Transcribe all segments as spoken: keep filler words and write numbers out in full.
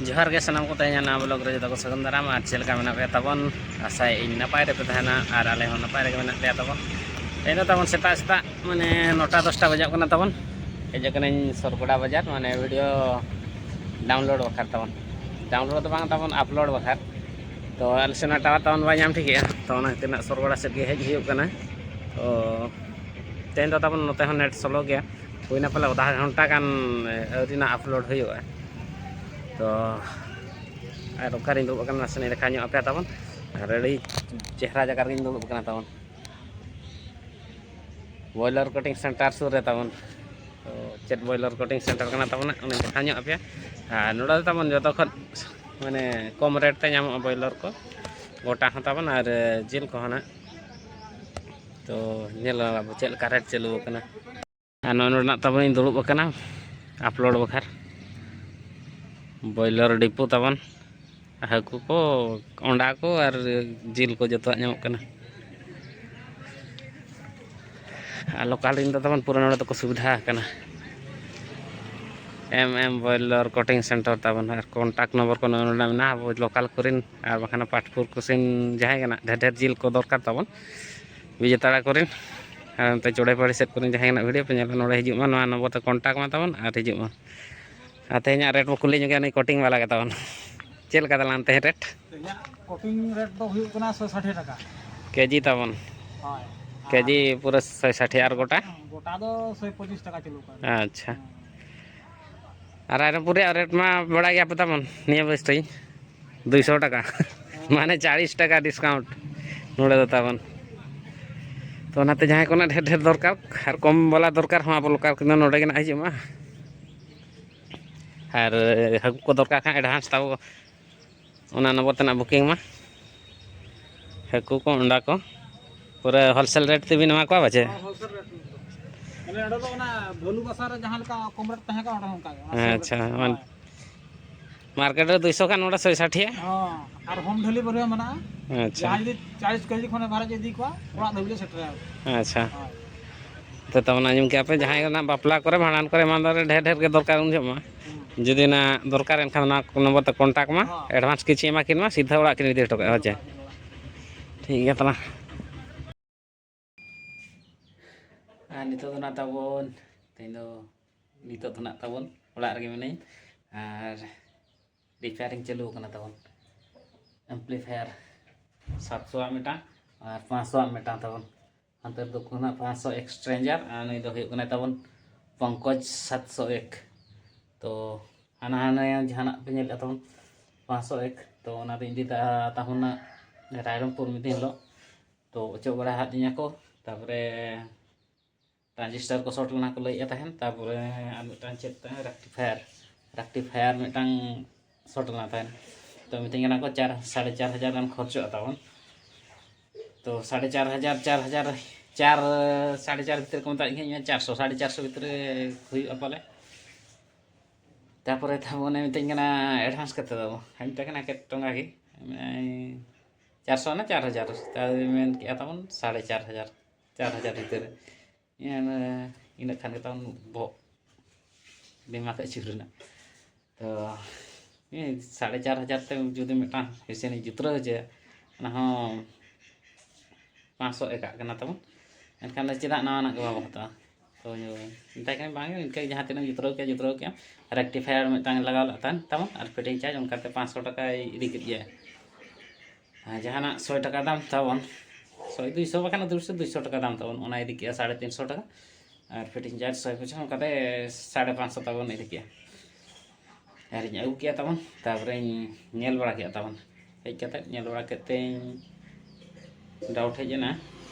ᱡᱚᱦᱟᱨ ᱜᱮ ᱥᱟᱱᱟᱢ ᱠᱚ, ᱛᱮᱦᱮᱧ ᱱᱟᱣᱟ ᱵᱞᱚᱜ ᱨᱮ ᱡᱚᱛᱚ ᱠᱚ ᱥᱟᱹᱜᱩᱱ ᱫᱟᱨᱟᱢ᱾ ᱟᱨ ᱪᱮᱫ ᱞᱮᱠᱟ ᱢᱮᱱᱟᱜ ᱯᱮᱭᱟ ᱛᱟᱵᱚᱱ? ᱟᱥᱟᱭᱮᱫ ᱟᱹᱧ ᱱᱟᱯᱟᱭ ᱨᱮᱯᱮ ᱛᱟᱦᱮᱱᱟ, ᱟᱨ ᱟᱞᱮ ᱦᱚᱸ ᱱᱟᱯᱟᱭ ᱨᱮᱜᱮ ᱢᱮᱱᱟᱜ ᱞᱮᱭᱟ ᱛᱟᱵᱚᱱ᱾ ᱛᱮᱦᱮᱧ ᱫᱚ ᱛᱟᱵᱚᱱ ᱥᱮᱛᱟᱜ ᱥᱮᱛᱟᱜ ᱢᱟᱱᱮ ᱱᱚᱴᱟ ᱫᱚᱥᱴᱟ ᱵᱟᱡᱟᱜ ᱠᱟᱱᱟ ᱛᱟᱵᱚᱱ᱾ ᱦᱮᱡ ᱟᱠᱟᱱᱟᱹᱧ ᱥᱚᱨᱜᱚᱰᱟ ᱵᱟᱡᱟᱨ, ᱢᱟᱱᱮ ᱵᱷᱤᱰᱤᱭᱳ ᱰᱟᱣᱩᱱᱞᱳᱰ ᱵᱟᱠᱷᱨᱟ ᱛᱟᱵᱚᱱ᱾ ᱰᱟᱣᱩᱱᱞᱳᱰ ᱫᱚ ᱵᱟᱝ ᱛᱟᱵᱚᱱ, ᱟᱯᱞᱳᱰ ᱵᱟᱠᱷᱨᱟ᱾ ᱛᱚ ᱟᱞᱮ ᱥᱮᱫ ᱚᱱᱟ ᱴᱟᱣᱟᱨ ᱛᱟᱵᱚᱱ ᱵᱟᱭ ᱧᱟᱢ ᱴᱷᱤᱠᱮᱜᱼᱟ, ᱛᱚ ᱚᱱᱟ ᱠᱷᱟᱹᱛᱤᱨ ᱱᱟᱜ ᱥᱚᱨᱜᱚᱰᱟ ᱥᱮᱫ ᱜᱮ ᱦᱮᱡ ᱦᱩᱭᱩᱜ ᱠᱟᱱᱟ᱾ ᱛᱚ ᱛᱮᱦᱮᱧ ᱫᱚ ᱛᱟᱵᱚᱱ ᱱᱚᱛᱮ ᱦᱚᱸ ᱱᱮᱴ ᱥᱞᱳ ᱜᱮᱭᱟ, ᱦᱩᱭᱱᱟ ᱯᱟᱞᱮ ᱟᱫᱷᱟ ᱜᱷᱚᱱᱴᱟ ᱜᱟᱱ ᱟᱹᱣᱨᱤ ᱱᱟᱜ ᱟᱯᱞᱳᱰ ᱦᱩᱭᱩᱜᱼᱟ᱾ ᱛᱚ ᱟᱨ ᱚᱠᱟᱨᱤᱧ ᱫᱩᱲᱩᱵ ᱟᱠᱟᱱᱟ ᱱᱟᱥᱮᱱᱟᱜ ᱤᱧ ᱫᱮᱠᱷᱟᱣ ᱧᱚᱜ ᱟᱯᱮᱭᱟ ᱛᱟᱵᱚᱱ᱾ ᱟᱨ ᱟᱹᱰᱤ ᱪᱮᱦᱨᱟ ᱡᱟᱭᱜᱟ ᱨᱮᱜᱤᱧ ᱫᱩᱲᱩᱵ ᱟᱠᱟᱱᱟ ᱛᱟᱵᱚᱱ, ᱵᱚᱭᱞᱟᱨ ᱠᱟᱴᱤᱝ ᱥᱮᱱᱴᱟᱨ ᱥᱩᱨ ᱨᱮ ᱛᱟᱵᱚᱱ᱾ ᱛᱚ ᱪᱮᱫ ᱵᱚᱭᱞᱟᱨ ᱠᱟᱴᱤᱝ ᱥᱮᱱᱴᱟᱨ ᱠᱟᱱᱟ ᱛᱟᱵᱚᱱ, ᱚᱱᱟᱧ ᱫᱮᱠᱷᱟᱣ ᱧᱚᱜ ᱟᱯᱮᱭᱟ᱾ ᱟᱨ ᱱᱚᱰᱮ ᱫᱚ ᱛᱟᱵᱚᱱ ᱡᱚᱛᱚ ᱠᱷᱚᱱ ᱢᱟᱱᱮ ᱠᱚᱢ ᱨᱮᱴ ᱛᱮ ᱧᱟᱢᱚᱜᱼᱟ ᱵᱚᱭᱞᱟᱨ ᱠᱚ, ᱜᱚᱴᱟ ᱦᱚᱸ ᱛᱟᱵᱚᱱ, ᱟᱨ ᱡᱤᱞ ᱠᱚᱦᱚᱸ ᱱᱟᱜ᱾ ᱛᱚ ᱧᱮᱞ ᱟᱵᱚ ᱪᱮᱫ ᱞᱮᱠᱟ ᱨᱮᱴ ᱪᱟᱹᱞᱩ ᱟᱠᱟᱱᱟ᱾ ᱟᱨ ᱱᱚᱜᱼᱚᱭ ᱱᱚᱰᱮ ᱱᱟᱜ ᱛᱟᱵᱚᱱ ᱤᱧ ᱫᱩᱲᱩᱵ ᱟᱠᱟᱱᱟ ᱟᱯᱞᱳᱰ ᱵᱟᱠᱷᱨᱟ᱾ ᱵᱚᱭᱞᱟᱨ ᱰᱤᱯᱩ ᱛᱟᱵᱚᱱ, ᱦᱟᱹᱠᱩ ᱠᱚ, ᱚᱸᱰᱟ ᱠᱚ ᱟᱨ ᱡᱤᱞ ᱠᱚ ᱡᱚᱛᱚᱣᱟᱜ ᱧᱟᱢᱚᱜ ᱠᱟᱱᱟ᱾ ᱟᱨ ᱞᱳᱠᱟᱞ ᱨᱮᱱ ᱫᱚ ᱛᱟᱵᱚᱱ ᱯᱩᱨᱟᱹ ᱱᱚᱰᱮ ᱫᱚᱠᱚ ᱥᱩᱵᱤᱫᱷᱟ ᱟᱠᱟᱱᱟ᱾ ᱮᱢ ᱮᱢ ᱵᱚᱭᱞᱟᱨ ᱠᱟᱴᱤᱝ ᱥᱮᱱᱴᱟᱨ ᱛᱟᱵᱚᱱ, ᱟᱨ ᱠᱚᱱᱴᱟᱠᱴ ᱱᱚᱢᱵᱚᱨ ᱠᱚ ᱱᱚᱰᱮ ᱢᱮᱱᱟᱜᱼᱟ᱾ ᱟᱵᱚ ᱞᱳᱠᱟᱞ ᱠᱚᱨᱮᱱ ᱟᱨ ᱵᱟᱠᱷᱟᱱ ᱯᱟᱴᱯᱩᱨ ᱠᱚᱥᱮᱱ ᱡᱟᱦᱟᱸᱭ ᱜᱮ ᱱᱟᱜ ᱰᱷᱮᱨ ᱰᱷᱮᱨ ᱡᱤᱞ ᱠᱚ ᱫᱚᱨᱠᱟᱨ ᱛᱟᱵᱚᱱ, ᱵᱤᱡᱮᱛᱟᱲᱟ ᱠᱚᱨᱮᱱ ᱟᱨ ᱱᱚᱛᱮ ᱪᱚᱲᱮᱯᱟᱲᱤ ᱥᱮᱫ ᱠᱚᱨᱮᱱ ᱡᱟᱦᱟᱸᱭ ᱜᱮ ᱱᱟᱜ ᱵᱷᱤᱰᱤᱭᱳ ᱯᱮ ᱧᱮᱞᱟ, ᱱᱚᱰᱮ ᱦᱤᱡᱩᱜ ᱢᱟ, ᱱᱚᱣᱟ ᱱᱚᱢᱵᱚᱨ ᱛᱮ ᱠᱚᱱᱴᱟᱠᱴ ᱢᱟ ᱛᱟᱵᱚᱱ ᱟᱨ ᱦᱤᱡᱩᱜ ᱢᱟ᱾ ᱟᱨ ᱛᱮᱦᱮᱧᱟᱜ ᱨᱮᱴ ᱵᱚ ᱠᱩᱞᱤ ᱧᱚᱜᱮᱭᱟ ᱱᱩᱭ ᱠᱟᱴᱤᱝ ᱵᱟᱞᱟ ᱜᱮ ᱛᱟᱵᱚᱱ᱾ ᱪᱮᱫ ᱞᱮᱠᱟ ᱛᱟᱞᱟᱝ ᱛᱮᱦᱮᱧ ᱨᱮᱴ? ᱛᱮᱦᱮᱧᱟᱜ ᱠᱟᱴᱤᱝ ᱨᱮᱴ ᱫᱚ ᱦᱩᱭᱩᱜ ᱠᱟᱱᱟ ᱥᱚᱭ ᱥᱟᱴᱷᱤ ᱴᱟᱠᱟ᱾ ᱠᱮᱡᱤ ᱛᱟᱵᱚᱱ? ᱦᱳᱭ᱾ ᱠᱮᱡᱤ ᱯᱩᱨᱟᱹ ᱥᱚᱭ ᱥᱟᱴᱷᱤ ᱟᱨ ᱜᱚᱴᱟ? ᱜᱚᱴᱟ ᱫᱚ ᱥᱚᱭ ᱯᱚᱸᱪᱤᱥ ᱴᱟᱠᱟ ᱠᱤᱞᱳ ᱠᱟᱱᱟ᱾ ᱟᱪᱪᱷᱟ᱾ ᱦᱮᱸ᱾ ᱟᱨ ᱨᱟᱭᱨᱚᱝᱯᱩᱨ ᱨᱮᱭᱟᱜ ᱨᱮᱴ ᱢᱟ ᱵᱟᱲᱟᱭ ᱜᱮᱭᱟ ᱯᱮ ᱛᱟᱵᱚᱱ, ᱱᱤᱭᱟᱹ ᱵᱮᱥ ᱴᱷᱤᱠ ᱫᱩᱭᱥᱚ ᱴᱟᱠᱟ᱾ ᱦᱮᱸ᱾ ᱢᱟᱱᱮ ᱪᱟᱲᱤᱥ ᱴᱟᱠᱟ ᱰᱤᱥᱠᱟᱣᱩᱱᱴ ᱱᱚᱰᱮ ᱫᱚ ᱛᱟᱵᱚᱱ᱾ ᱛᱚ ᱚᱱᱟᱛᱮ ᱡᱟᱦᱟᱸᱭ ᱠᱚ ᱱᱟᱜ ᱰᱷᱮᱨ ᱰᱷᱮᱨ ᱫᱚᱨᱠᱟᱨ ᱟᱨ ᱠᱚᱢ ᱵᱟᱞᱟ ᱫᱚᱨᱠᱟᱨ ᱦᱚᱸ ᱟᱵᱚ ᱞᱳᱠᱟᱞ ᱠᱚᱫᱚ ᱱᱚᱰᱮ ᱜᱮ ᱱᱟᱜ ᱦᱤᱡᱩᱜ ᱢᱟ᱾ ᱟᱨ ᱦᱟᱹᱠᱩ ᱠᱚ ᱫᱚᱨᱠᱟᱨ ᱠᱷᱟᱱ ᱮᱰᱵᱷᱟᱱᱥ ᱛᱟᱵᱚ ᱚᱱᱟ ᱱᱚᱢᱵᱚᱨ ᱛᱮ ᱱᱟᱜ ᱵᱩᱠᱤᱝ ᱢᱟ᱾ ᱦᱟᱹᱠᱩ ᱠᱚ, ᱚᱸᱰᱟ ᱠᱚ ᱯᱩᱨᱟᱹ ᱦᱳᱞᱥᱮᱞ ᱨᱮᱴ ᱛᱮᱵᱤᱱ ᱮᱢᱟ ᱠᱚᱣᱟ ᱯᱟᱪᱮ? ᱦᱚᱸ, ᱦᱳᱞᱥᱮᱞ ᱨᱮᱴ ᱛᱮ᱾ ᱢᱟᱱᱮ ᱱᱚᱰᱮ ᱫᱚ ᱚᱱᱟ ᱵᱷᱟᱹᱞᱩ ᱵᱟᱥᱟ ᱨᱮ ᱡᱟᱦᱟᱸ ᱞᱮᱠᱟ ᱠᱚᱢ ᱨᱮᱴ ᱛᱟᱦᱮᱸ ᱠᱟᱱᱟ, ᱚᱸᱰᱮ ᱦᱚᱸ ᱚᱱᱠᱟ ᱜᱮ, ᱚᱱᱟ ᱥᱮᱢ ᱨᱮᱴ᱾ ᱟᱪᱪᱷᱟ, ᱢᱟᱱᱮ ᱦᱳᱭ᱾ ᱢᱟᱨᱠᱮᱴ ᱨᱮ ᱫᱩᱭᱥᱚ ᱠᱷᱟᱱ ᱱᱚᱰᱮ ᱥᱚᱭ ᱥᱟᱴᱷᱤᱭᱟ? ᱦᱚᱸ, ᱟᱨ ᱦᱳᱢ ᱰᱮᱞᱤᱵᱷᱟᱨᱤ ᱦᱚᱸ ᱢᱮᱱᱟᱜᱼᱟ᱾ ᱟᱪᱪᱷᱟ᱾ ᱡᱟᱦᱟᱸᱭ ᱡᱩᱫᱤ ᱪᱟᱞᱤᱥ ᱠᱮᱡᱤ ᱠᱷᱚᱱᱮ ᱵᱷᱟᱨᱟᱡ ᱤᱫᱤ ᱠᱚᱣᱟ, ᱚᱲᱟᱜ ᱫᱷᱟᱹᱵᱤᱡ ᱞᱮ ᱥᱮᱴᱮᱨᱟ᱾ ᱟᱪᱪᱷᱟ᱾ ᱦᱳᱭ᱾ ᱛᱚ, ᱛᱟᱨ ᱢᱟᱱᱮ ᱟᱸᱡᱚᱢ ᱠᱮᱜᱼᱟ ᱯᱮ, ᱡᱟᱦᱟᱸᱭ ᱜᱮ ᱱᱟᱜ ᱵᱟᱯᱞᱟ ᱠᱚᱨᱮ, ᱵᱷᱟᱸᱰᱟᱱ ᱠᱚᱨᱮ, ᱮᱢᱟᱱ ᱫᱚ ᱰᱷᱮᱨ ᱰᱷᱮᱨ ᱜᱮ ᱫᱚᱨᱠᱟᱨ ᱩᱱ ᱡᱚᱦᱚᱜ ᱢᱟ᱾ ᱦᱩᱸ᱾ ᱡᱩᱫᱤ ᱱᱟ ᱫᱚᱨᱠᱟᱨ ᱮᱱᱠᱷᱟᱱ ᱱᱚᱣᱟ ᱱᱚᱢᱵᱚᱨ ᱛᱮ ᱠᱚᱱᱴᱟᱠᱴ ᱢᱟ᱾ ᱦᱚᱸ᱾ ᱮᱰᱵᱷᱟᱱᱥ ᱠᱤᱪᱷᱩ ᱮᱢᱟ ᱠᱤᱱ ᱢᱟ, ᱥᱤᱫᱷᱟᱹ ᱚᱲᱟᱜ ᱠᱤᱱ ᱤᱫᱤ ᱦᱚᱴᱚ ᱠᱟᱜᱼᱟ᱾ ᱦᱳᱭ ᱪᱮ? ᱴᱷᱤᱠ ᱜᱮᱭᱟ ᱛᱟᱦᱚᱞᱮ᱾ ᱟᱨ ᱱᱤᱛᱚᱜ ᱫᱚ ᱱᱟᱜ ᱛᱟᱵᱚᱱ, ᱛᱮᱦᱮᱧ ᱫᱚ, ᱱᱤᱛᱚᱜ ᱫᱚ ᱱᱟᱜ ᱛᱟᱵᱚᱱ ᱚᱲᱟᱜ ᱨᱮᱜᱮ ᱢᱮᱱᱟᱹᱧ᱾ ᱟᱨ ᱨᱤᱯᱮᱭᱟᱨᱤᱝ ᱪᱟᱹᱞᱩ ᱟᱠᱟᱱᱟ ᱛᱟᱵᱚᱱ, ᱮᱢᱯᱞᱤᱯᱷᱟᱭᱟᱨ ᱥᱟᱛᱥᱚ ᱟᱜ ᱢᱤᱫᱴᱟᱝ ᱟᱨ ᱯᱟᱸᱪᱥᱚ ᱟᱜ ᱢᱤᱫᱴᱟᱝ ᱛᱟᱵᱚᱱ᱾ ᱦᱟᱱᱛᱮ ᱨᱮᱫᱚ ᱠᱚ ᱢᱮᱱᱟ ᱯᱟᱸᱪᱥᱚ ᱮᱠᱥ ᱥᱴᱨᱮᱧᱡᱟᱨ, ᱟᱨ ᱱᱩᱭ ᱫᱚ ᱦᱩᱭᱩᱜ ᱠᱟᱱᱟᱭ ᱛᱟᱵᱚᱱ ᱯᱚᱝᱠᱚᱡᱽ ᱥᱟᱛᱥᱚ ᱮᱠ᱾ ᱛᱚ ᱦᱟᱱᱟ ᱦᱟᱱᱟ ᱡᱟᱦᱟᱱᱟᱜ ᱯᱮ ᱧᱮᱞᱮᱫᱼᱟ ᱛᱟᱵᱚᱱ ᱯᱟᱸᱪᱥᱚ ᱮᱠ, ᱛᱚ ᱚᱱᱟ ᱫᱚ ᱤᱧ ᱤᱫᱤ ᱛᱟ-, ᱛᱟᱵᱚᱱᱟ ᱨᱟᱭᱨᱚᱝᱯᱩᱨ ᱢᱤᱫ ᱫᱤᱱ ᱦᱤᱞᱳᱜ᱾ ᱛᱚ ᱚᱪᱚᱜ ᱵᱟᱲᱟ ᱦᱟᱫ ᱞᱤᱧᱟ ᱠᱚ, ᱛᱟᱨᱯᱚᱨᱮ ᱴᱨᱟᱱᱡᱤᱥᱴᱟᱨ ᱠᱚ ᱥᱚᱨᱴ ᱞᱮᱱᱟ ᱠᱚ ᱞᱟᱹᱭᱮᱫᱼᱟ ᱛᱟᱦᱮᱱ, ᱛᱟᱨᱯᱚᱨᱮ ᱟᱨ ᱢᱤᱫᱴᱟᱝ ᱪᱮᱫ ᱛᱟᱦᱮᱸ, ᱨᱮᱠᱴᱤᱯᱷᱟᱭᱟᱨ, ᱨᱮᱠᱴᱤᱯᱷᱟᱭᱟᱨ ᱢᱤᱫᱴᱟᱝ ᱥᱚᱨᱴ ᱞᱮᱱᱟ ᱛᱟᱦᱮᱱ᱾ ᱛᱚ ᱢᱤᱛᱟᱹᱧ ᱠᱟᱱᱟ ᱠᱚ ᱪᱟᱨ, ᱥᱟᱲᱮ ᱪᱟᱨ ᱦᱟᱡᱟᱨ ᱜᱟᱱ ᱠᱷᱚᱨᱪᱚᱜᱼᱟ ᱛᱟᱵᱚᱱ᱾ ᱛᱚ ᱥᱟᱲᱮ ᱪᱟᱨ ᱦᱟᱡᱟᱨ, ᱪᱟᱨ ᱦᱟᱡᱟᱨ, ᱪᱟᱨ, ᱥᱟᱲᱮ ᱪᱟᱨ ᱵᱷᱤᱛᱨᱤ ᱠᱚ ᱢᱮᱛᱟᱜ ᱠᱟᱱᱟ, ᱪᱟᱨᱥᱚ, ᱥᱟᱲᱮ ᱪᱟᱨᱥᱚ ᱵᱷᱤᱛᱨᱤ ᱦᱩᱭᱩᱜᱼᱟ ᱯᱟᱞᱮ᱾ ᱛᱟᱨᱯᱚᱨᱮ ᱛᱟᱵᱚᱱᱮ ᱢᱤᱛᱟᱹᱧ ᱠᱟᱱᱟ ᱮᱰᱵᱷᱟᱱᱥ ᱠᱟᱛᱮ ᱫᱚ, ᱦᱮᱸ, ᱢᱮᱛᱟᱭ ᱠᱟᱱᱟ ᱪᱮᱫ ᱴᱚᱸᱜᱟ ᱜᱮ, ᱢᱮᱱᱟᱭ ᱪᱟᱨᱥᱚ ᱟᱱᱟ ᱪᱟᱨ ᱦᱟᱡᱟᱨ, ᱛᱟᱦᱞᱮ ᱢᱮᱱ ᱠᱮᱜᱼᱟ ᱛᱟᱵᱚᱱ ᱥᱟᱲᱮ ᱪᱟᱨ ᱦᱟᱡᱟᱨ, ᱪᱟᱨ ᱦᱟᱡᱟᱨ ᱵᱷᱤᱛᱤᱨ ᱨᱮ᱾ ᱤᱱᱟᱹ, ᱤᱱᱟᱹᱜ ᱠᱷᱟᱱ ᱜᱮ ᱛᱟᱵᱚᱱ ᱵᱚᱦᱚᱜ ᱵᱤᱢᱟ ᱠᱷᱚᱡ ᱟᱹᱪᱩᱨ ᱨᱮᱱᱟᱜ᱾ ᱛᱚ, ᱤᱧ ᱥᱟᱲᱮ ᱪᱟᱨ ᱦᱟᱡᱟᱨ ᱛᱮ ᱡᱩᱫᱤ ᱢᱤᱫᱴᱟᱝ ᱢᱮᱥᱤᱱ ᱤᱧ ᱡᱩᱛᱨᱟᱹᱣ ᱦᱚᱪᱚᱭᱟ, ᱚᱱᱟ ᱦᱚᱸ ᱯᱟᱸᱪᱥᱚ ᱮᱠᱟᱜ ᱠᱟᱱᱟ ᱛᱟᱵᱚᱱ, ᱮᱱᱠᱷᱟᱱ ᱫᱚ ᱪᱮᱫᱟᱜ ᱱᱟᱣᱟᱱᱟᱜ ᱜᱮ ᱵᱟᱵᱚᱱ ᱦᱟᱛᱟᱣᱟ? ᱛᱚ, ᱢᱮᱛᱟᱭ ᱠᱟᱹᱱᱟᱹᱧ, "ᱵᱟᱝ, ᱤᱱᱠᱟᱹ ᱡᱟᱦᱟᱸ ᱛᱤᱱᱟᱹᱜ ᱮᱢ ᱡᱩᱛᱨᱟᱹᱣ ᱠᱮᱜᱼᱟ, ᱡᱩᱛᱨᱟᱹᱣ ᱠᱮᱜᱼᱟᱢ, ᱨᱮᱠᱴᱤᱯᱷᱟᱭᱟᱨ ᱢᱤᱫᱴᱟᱝ ᱞᱟᱜᱟᱣ ᱞᱮᱫ ᱛᱟᱦᱮᱱ ᱛᱟᱵᱚᱱ ᱟᱨ ᱯᱷᱤᱴᱤᱝ ᱪᱟᱨᱡᱽ ᱚᱱᱠᱟᱛᱮ ᱯᱟᱸᱪᱥᱚ ᱴᱟᱠᱟᱭ ᱤᱫᱤ ᱠᱮᱫ ᱜᱮᱭᱟ᱾ ᱟᱨ ᱡᱟᱦᱟᱱᱟᱜ ᱥᱚᱭ ᱴᱟᱠᱟ ᱫᱟᱢ ᱛᱟᱵᱚᱱ, ᱥᱚᱭ ᱫᱩᱭᱥᱚ ᱵᱟᱠᱷᱟᱱ ᱫᱩᱭᱥᱚ, ᱫᱩᱭᱥᱚ ᱴᱟᱠᱟ ᱫᱟᱢ ᱛᱟᱵᱚᱱ, ᱚᱱᱟ ᱤᱫᱤ ᱠᱮᱜᱼᱟ ᱥᱟᱲᱮ ᱛᱤᱱᱥᱚ ᱴᱟᱠᱟ, ᱟᱨ ᱯᱷᱤᱴᱤᱝ ᱪᱟᱨᱡᱽ ᱥᱚᱭ ᱯᱚᱧᱪᱟᱥ, ᱚᱱᱠᱟᱛᱮ ᱥᱟᱲᱮ ᱯᱟᱸᱪᱥᱚ ᱛᱟᱵᱚᱱ ᱤᱫᱤ ᱠᱮᱜᱼᱟ᱾ ᱟᱨᱤᱧ ᱟᱹᱜᱩ ᱠᱮᱜᱼᱟ ᱛᱟᱵᱚᱱ, ᱛᱟᱨᱯᱚᱨᱮᱧ ᱧᱮᱞ ᱵᱟᱲᱟ ᱠᱮᱜᱼᱟ ᱛᱟᱵᱚᱱ, ᱦᱮᱡ ᱠᱟᱛᱮᱫ ᱧᱮᱞ ᱵᱟᱲᱟ ᱠᱟᱛᱮᱧ ᱰᱟᱣᱩᱴ ᱦᱮᱡ ᱮᱱᱟ,